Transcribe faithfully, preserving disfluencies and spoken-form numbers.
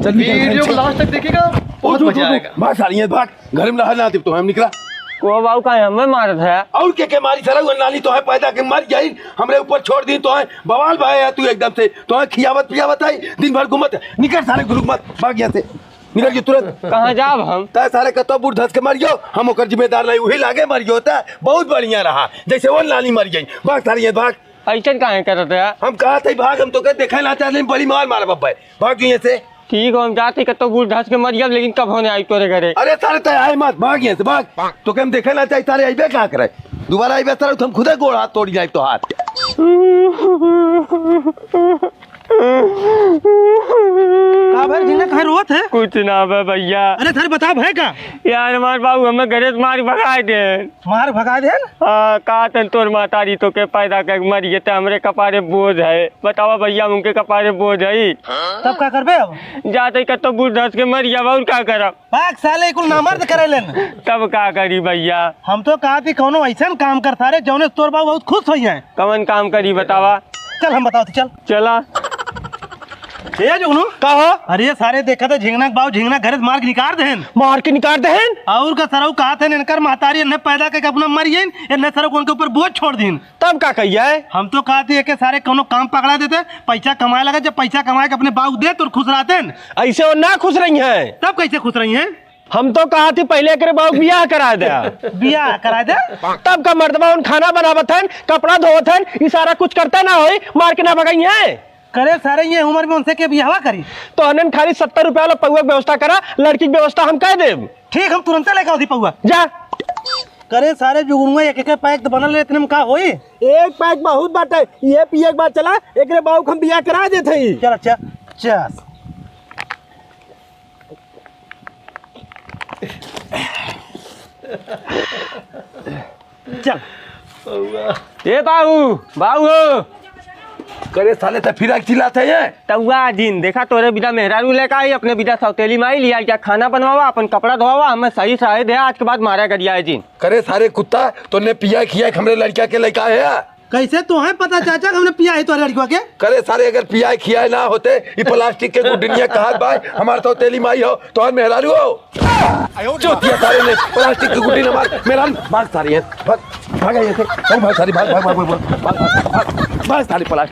चल, निकल, वीडियो को चल। लास्ट तक देखिएगा, बहुत उठ, उठ, मजा उठ, आएगा। भाग साली है, भाग। घर में रहा ना, तो हम निकला। को बाबू का हमें मारत है? और के, के मारी साला, वो नानी तो है पैदा के मर गई, हमरे ऊपर छोड़ दी तो है, बवाल भाई है तू एकदम से, तो है खियावत पियावत है, दिन भर घूमत है। निकल साले, घुरुक मत, भाग यहाँ से। निकल के तुरंत। कहाँ जाब हम? तय सारे कतो बूढ़ धस के मर गयो, हम ओकर जिम्मेदार नहीं, वही लागे मर गयो, तय बहुत बढ़िया रहा, जैसे वो नानी मर गई। भाग सारे, ये भाग। ऐसन काहे करत है? हम कहा थे भाग, हम तो कहे देखे ना चाहते, बड़ी मार मारा बब्बे। भाग तू यहाँ से। ठीक हो, हम जाते कतो बूढ़ धस के मर गया, लेकिन कब होने आई तोरे घरे? अरे सारे, तय आए मत, भाग यहाँ से, भाग। तो के हम देखे ना चाहे, सारे अइबे का करे? दोबारा अइबे सारे, तो हम खुदे गोड़ हाथ तोड़ी जाए तो हाथ। का भइल झिंगना, काहे रोत है? कुछ ना बे भैया। अरे सर, बताओ भइल का? यार, हमार बाबू हमें घरे से मार भगाए दे। मार भगाए दे? हाँ, का तन तोर मातारी तो के पैदा कर मर गए, ते हमरे कपारे बोझ है। बतावा भैया, हम उनके कपारे बोझ है। तब का करबे अब? जाते कतो बूढ़ धस के मर जाब, और का करब? भाग साले, कुल नामर्द करे लेन। तब का करी भैया? हम तो कहा थी कौनो ऐसन काम कर सारे, जौने से तोर बाबू बहुत खुश होइ जाए। कवन काम करी बतावा? चल हम बताओ थी, चल। चला। ए जुगनू। का हो? अरे सारे देखा तो झिंगना के बाबू झिंगना घरे से मार के निकाल देहन। मार के निकाल देहन? और का सरऊ कहा थे इनकर मातारी इन्हें पैदा करके अपना मर गईन, इन्हें सरऊ को उनके ऊपर बोझ छोड़ दीन। तब का कहिए? हम तो कहा थी एके सारे कौनो काम पकड़ा देते, पैसा कमाए लगे, जब पैसा कमाए के अपने बाबू दे तो खुश रहते हैं। ऐसे वो ना खुश रही हैं। तब कैसे खुश रही हैं? हम तो कहा थी पहले एकरे बाबू बियाह करा दे। बियाह करा दे? तब का मर्दबा उन खाना बनावत हन, कपड़ा धोवत हन, ई सारा कुछ करते ना होई, मार के ना भगाई हैं। करे सारे, ये उम्र में उनसे के बियाहवा करी? तो हनन खाली सत्तर रुपया वाला पौवा के व्यवस्था करा, लड़की के व्यवस्था हम कर देब। ठीक, हम तुरंते लेके आती पौवा। जा। करे सारे जुगनुआ एक एक पैक तो बनल रहे, इतने में का होई? एक पैक बहुत बाटे, ये पिए के बाद चला, एकरे बाबू के हम बियाह करा देत हई। चल अच्छा, चल। चल। ए बाबू, बाबू हो। करे साले, त फिर आके चिल्लात है ये? तउआ जिन, देखा तोरे बिना मेहरारू लेके आई, अपने बिना सौतेली माई लिया, क्या खाना बनवावा, अपन कपड़ा धोवावा, हमें सही सही दे, आज के बाद मारा गरिया है जिन। करे सारे कुत्ता, तोने पिया खिया के हमरे लड़का के लेके आए है? कैसे तोहे पता चाचा कि हमने पिया है तोरे लड़का के? करे सारे, अगर पिया खिया ना होते, ये प्लास्टिक के गुड्डनिया कहात बाय, हमार सौतेली माई हो, तोहर मेहरारू हो। चोतिया सारे ने प्लास्टिक की गुड्डी न मार, मेहरारू, भाग सारी है, भाग, भाग यहाँ से, भाग, भाग सारी, भाग, भाग, भाग, भाग, भाग, भाग, भाग, भाग सारी प्लास्टिक।